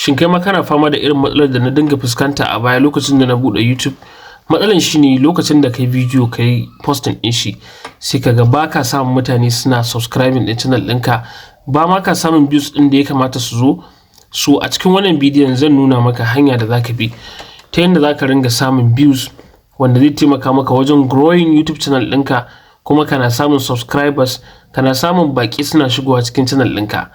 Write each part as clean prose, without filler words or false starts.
Shin kai ma kana fama da irin matsalar da na dinga fuskanta a baya lokacin da na buɗe YouTube? Matsalar shi ne lokacin da kai bidiyo kai posting ɗin shi, sai ka ga ba ka samun mutane suna subscribing ɗin channel ɗinka, ba ma ka samun views ɗin da ya kamata su zo. So a cikin wannan bidiyon zan nuna maka hanya da za ka bi ta yanda za ka ringa samun views wanda zai taimaka maka wajen growing YouTube channel ɗinka, kuma kana samun subscribers, kana samun baƙi suna shigowa cikin channel ɗinka.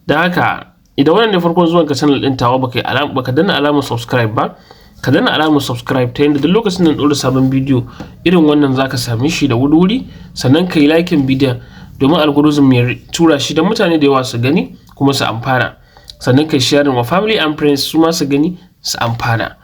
Don haka, idan wannan ne farkon zuwanka channel ɗin tawa, baka danna alamar subscribe ba, ka danna alamar subscribe ta yanda duk lokacin da na ɗora sabon bidiyo irin wannan, zaka same shi da wuri-wuri. Sannan ka yi liking bidiyon domin algorithm ya tura shi don mutane da yawa su gani kuma su amfana. Sannan ka sharing wa family and friends, su ma su gani su amfana.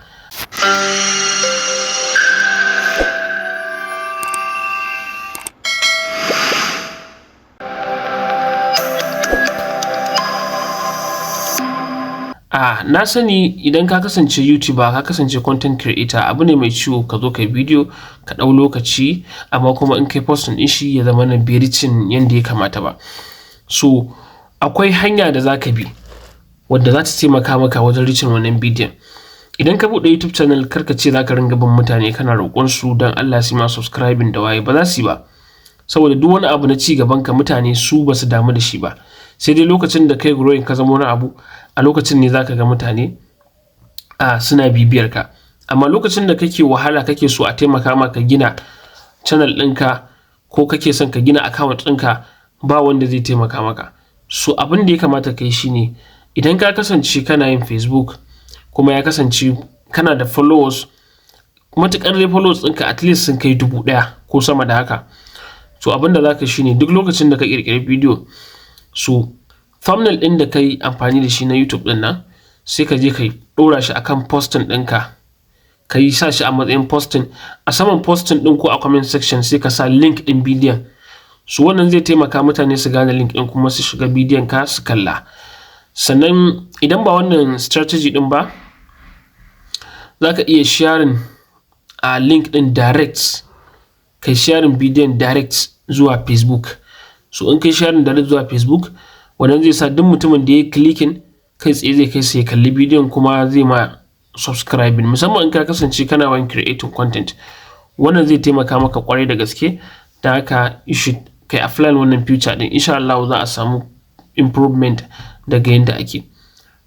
Na sani idan ka kasance YouTuber, ka kasance content creator, abu ne mai ciwo ka zo kai bidiyo, ka ɗau lokaci, amma kuma in kai posting ɗin shi ya zama na bai reaching yanda ya kamata ba. So akwai hanya da za ka bi wadda za ta taimaka maka wajen reaching wannan bidiyon. Idan ka buɗe YouTube channel, kar ka ce za ka ringa bin mutane kana roƙon su don Allah su ma subscribing da waye, ba za su yi ba. Saboda duk wani abu na ci gaban ka, mutane su ba su damu da shi ba. Sai dai lokacin da kai growing ka zama wani abu, a lokacin ne za ka ga mutane suna bibiyar ka. Amma lokacin da kake wahala, kake so a taimaka maka gina channel ɗinka ko kake son ka gina account ɗinka, ba wanda zai taimaka maka. So abin da ya kamata ka yi shine, idan ka kasance kana yin Facebook kuma ya kasance kana da followers, matuƙar dai followers ɗinka at least sun kai 1000 ko sama da haka. So abin da za ka yi shine, duk lokacin da ka ƙirƙiri bidiyo, so thumbnail ɗin da ka yi amfani da shi na YouTube ɗin nan, sai ka je ka ɗora shi akan posting ɗinka. Ka yi sa shi a matsayin posting. A saman posting ɗin ko a comment section, sai ka sa link ɗin bidiyon. So wannan zai taimaka mutane su gane link ɗin kuma su shiga bidiyon ka su kalla. Sannan idan ba wannan strategy ɗin ba, za ka iya sharing a link ɗin direct, kai sharing bidiyon direct zuwa Facebook. So in kai sharing direct zuwa Facebook, wannan zai sa duk mutumin da ya yi clicking, kai tsaye zai kai sa ya kalli bidiyon kuma zai ma subscribing, musamman in ka kasance kana wani creating content. Wannan zai taimaka maka ƙwarai da gaske. Don haka you should kai apply wannan feature ɗin, insha Allahu za a samu improvement daga yanda ake.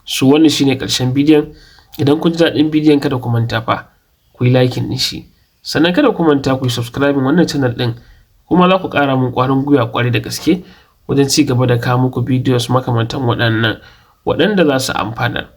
So wannan shine ƙarshen bidiyon. Idan kun ji daɗin bidiyon, kada ku manta fa ku yi liking ɗin shi. Sannan kada ku manta ku yi subscribing wannan channel ɗin, kuma za ku ƙara min ƙwarin gwiwa ƙwarai da gaske wajen ci gaba da kawo muku videos makamantan waɗannan waɗanda za su amfanar.